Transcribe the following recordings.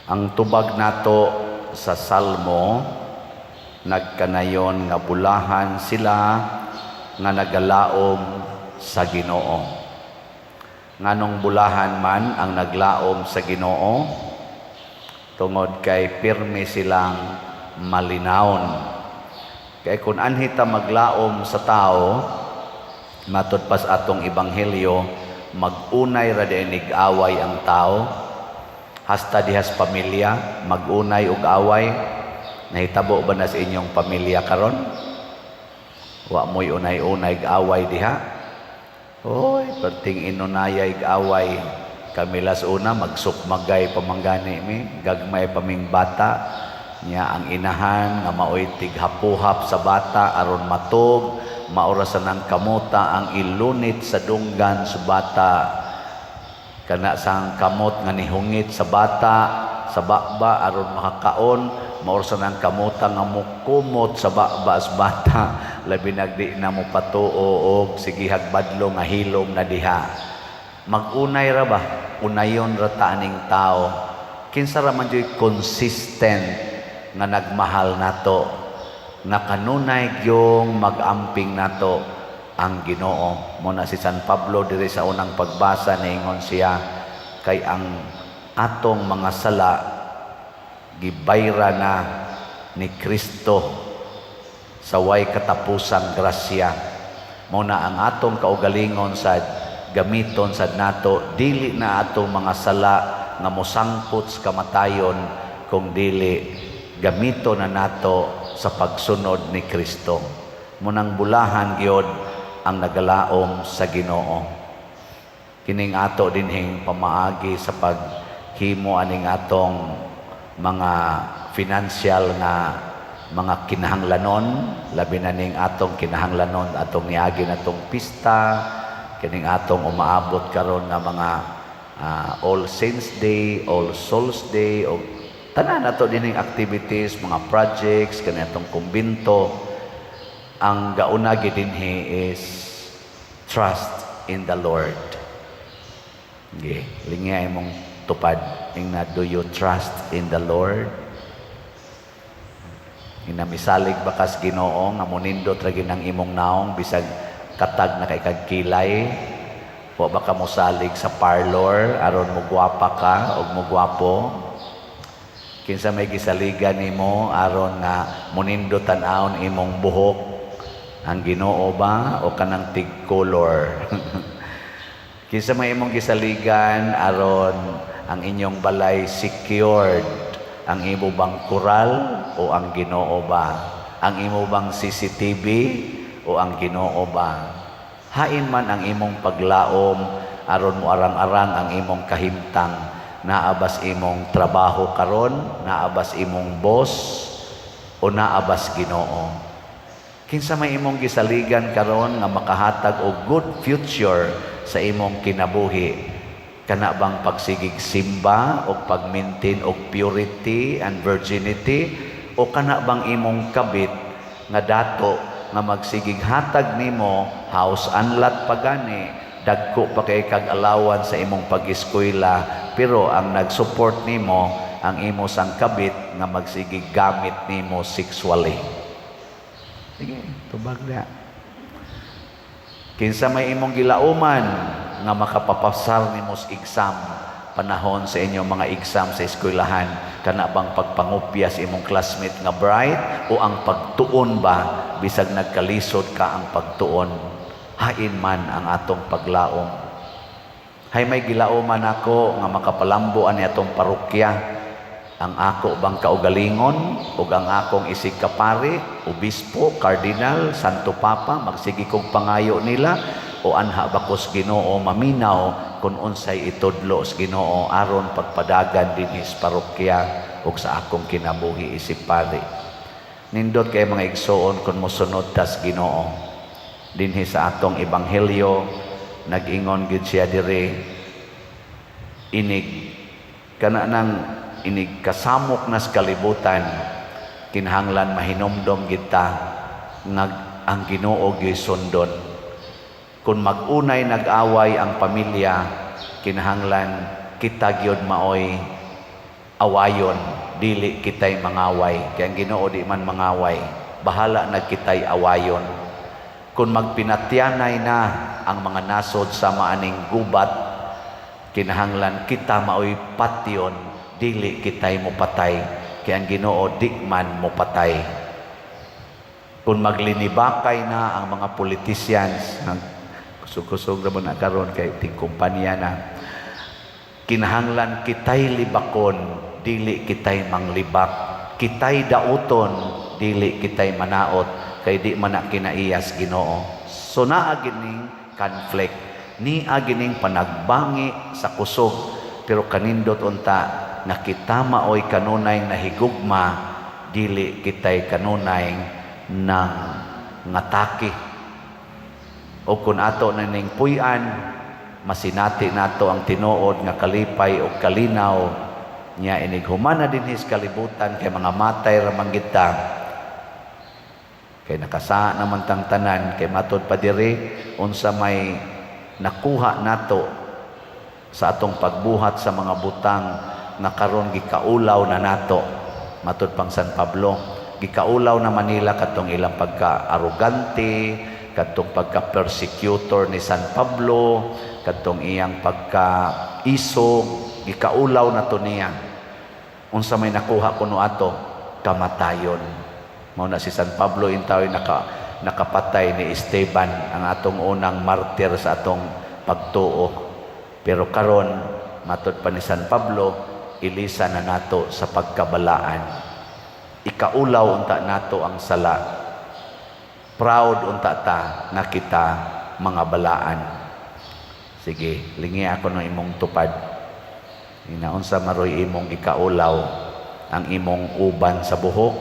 Ang tubag nato sa Salmo, nagkanayon nga bulahan sila nga nagalaom sa Ginoo. Nganong bulahan man ang naglaom sa Ginoo? Tungod kay pirmi silang malinawon. Kay kung anhi ta maglaom sa tao, matud pas atong ebanghelyo, mag-unay ra diay nig-away ang tao. Hasta dihas pamilya, mag-unay og away. Nahitabo ba na sa inyong pamilya karon? Wa mo'y unay-unay away diha? Oy, perting inunayay away. Kami las una magsukmagay pamanggani mi, gagmay paming bata. Nya ang inahan nga maoy tighapuhap sa bata aron matug, maorasan ang kamuta ang ilunit sa dunggan sa bata. Kana sang kamot nga nihungit sa bata sa baba aron makakaon, maorasan ang kamuta nga mukumot sa baba sa bata, labi nagdi na mo patuo og sigihag badlo nga hilom na diha. Magunay ra ba? Unayon ra ta aning tao. Kinsa ra man juy consistent nga nagmahal nato, nga kanunay gyung mag-amping nato? Ang Ginoo. Mo na si San Pablo diri sa unang pagbasa, niingon siya kay ang atong mga sala gibayra na ni Kristo sa way katapusang grasya. Mo na ang atong kaugalingon sad gamiton sad nato, dili na atong mga sala nga mosangpot sa kamatayon, kung dili gamito na nato sa pagsunod ni Kristo. Munang bulahan gyud ang nagalaom sa Ginoo. Kining ato dinhing pamaagi sa paghimo aning atong mga financial nga mga kinahanglanon, labi na ning atong kinahanglanon atong niagi natong pista, kining atong umaabot karon nga mga All Saints Day, All Souls Day, o tanan nato dining activities, mga projects kani atong kumbinto. Ang gauna gid dinhi is trust in the Lord. Ge, lingya imong tupad. Ingna, do you trust in the Lord? Ina, misalig ba kas Ginoo nga monindot ra gyud ang imong naong bisag katag na kay kag kilay? Wa ba ka mosalig sa parlor aron mo gwapa ka og mo gwapo? Kinsa may gisaligan nimo aron nga monindot tan-awon imong buhok? Ang Ginoo ba o kanang tig color? Kinsa may imong gisaligan aron ang inyong balay secured? Ang imo bang koral o ang Ginoo ba? Ang imo bang CCTV o ang Ginoo ba? Hain man ang imong paglaom aron mo arang-arang ang imong kahimtang, naa bas imong trabaho karon, naa bas imong boss, o naa bas Ginoo? Kinsa may imong gisaligan karon nga makahatag og good future sa imong kinabuhi? Kana bang pagsigig simba o pag-maintain og purity and virginity, o kana bang imong kabit nga dato nga magsigig hatag nimo house and lot pa gani, dagko pa kay kag allowance sa imong pag-eskwela, pero ang nag-support nimo ang imo sang kabit nga magsigig gamit nimo sexually? Sige, tubag na. Kinsa may imong gilauman nga makapapasar nimo sa exam panahon sa inyong mga exam sa eskwelahan? Kana bang pagpangupya sa imong classmate nga bright o ang pagtuon ba bisag nagkalisod ka ang pagtuon? Hain man ang atong paglaom? Hay may gilauman ako nga makapalambo ani atong parokya? Ang ako bang kaugalingon ug ang akong isig kapari, obispo, cardinal, Santo Papa, magsige kog pangayo nila, o anha ba kos Ginoo, maminaw kung unsay itudlo sa Ginoo aron pagpadagan dinhi sa parokya ug sa akong kinabuhi isip pari? Nindot kay, mga igsoon, kung mosunod tas Ginoo. Dinhi sa atong ebanghelyo, nag-ingon gyud siya diri, inig kana nang inig kasamok nas kalibutan, kinahanglan mahinumdom kita nga ang Ginoo gyud sundon. Kung mag-unay nag-away ang pamilya, kinahanglan kita gyud maoy Awayon, dili kitay mangaway. Kay ang Ginoo di man mangaway. Bahala na kitay awayon. Kung magpinatyanay na ang mga nasod sa maaning gubat, kinahanglan kita maoy patyon, dili kitay mopatay. Kay ang Ginoo di man mopatay. Kung maglinibakay na ang mga politicians, kusog-kusog na mo na karon kay tigkumpanya na, kinahanglan kitay libakon, dili kitay manglibak. Kitay dauton, dili kitay manaot, kay di man na kinaiyas Ginoo. So naa gining conflict, nia gining panagbangi sa kusog, pero kanindot unta nga kita maoy kanunay nahigugma, dili kitay kanunay nang ngatake. O kung ato na ning puy-an, masinati nato ang tinuod nga kalipay o kalinaw niya inig humana dinhi sa kalibutan, kay mga matay ra man gid ta, kay nakasa naman tang tanan. Kay matod pa diri, unsa may nakuha nato sa atong pagbuhat sa mga butang nga karon gikaulaw na nato? Matod pang San Pablo, gikaulaw na Manila katong ilang pagka-arrogante, katong pagka-persecutor ni San Pablo, katong iyang pagka-isog, gikaulaw na to niya. Unsa may nakuha kuno ato? Kamatayon. Mao na si San Pablo intawon nakapatay ni Esteban, ang atong unang martir sa atong pagtuo. Pero karon, matod pa ni San Pablo, ilisa na nato sa pagkabalaan. Ikaulaw unta nato ang sala. Proud unta ta nga kita mga balaan. Sige, lingi ako ng imong tupad. Inaunsa maroy imong ikaulaw? Ang imong uban sa buhok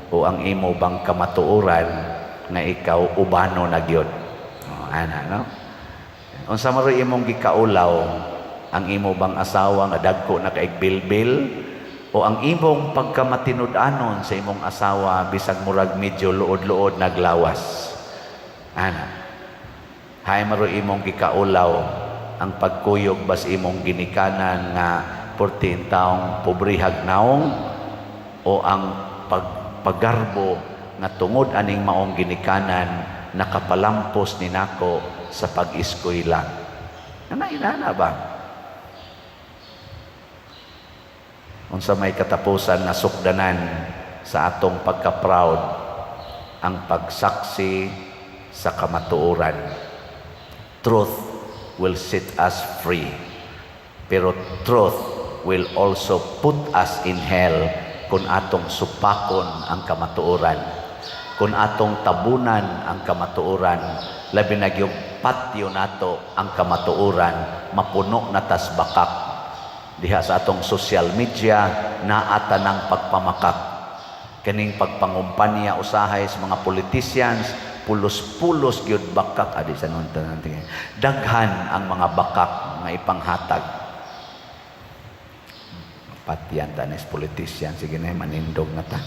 o ang imo bang kamatuoran nga ikaw ubano na gyud? Oh, ana, no? Unsa maroy imong gikaulaw? Ang imo bang asawa nga dagko na kaig bilbil o ang imong pagkamatinud-anon sa imong asawa bisag murag medyo luod-luod naglawas? Ana. Hay maroy imong gikaulaw? Ang pagkuyog bas imong ginikanan nga 14 taong pobrehag naong o ang pagpagarbo nga tungod aning maong ginikanan nakapalampos ni nako sa pag-eskwela? Ana, inana ba? Unsa may katapusan nga sukdanan sa atong pagka-proud? Ang pagsaksi sa kamatuoran. Truth will set us free. Pero truth will also put us in hell kung atong supakon ang kamatuoran. Kung atong tabunan ang kamatuoran, labi na gyud patyo nato ang kamatuoran, mapuno na tas bakak. Diha sa atong social media, naata ng pagpamakak. Kaning pagpangumpanya usahay sa mga politicians, pulos-pulos gyud bakak adi sa nun tanan. Daghan ang mga bakak nga ipanghatag. Patyan tanis politician, sige na, manindog na ta.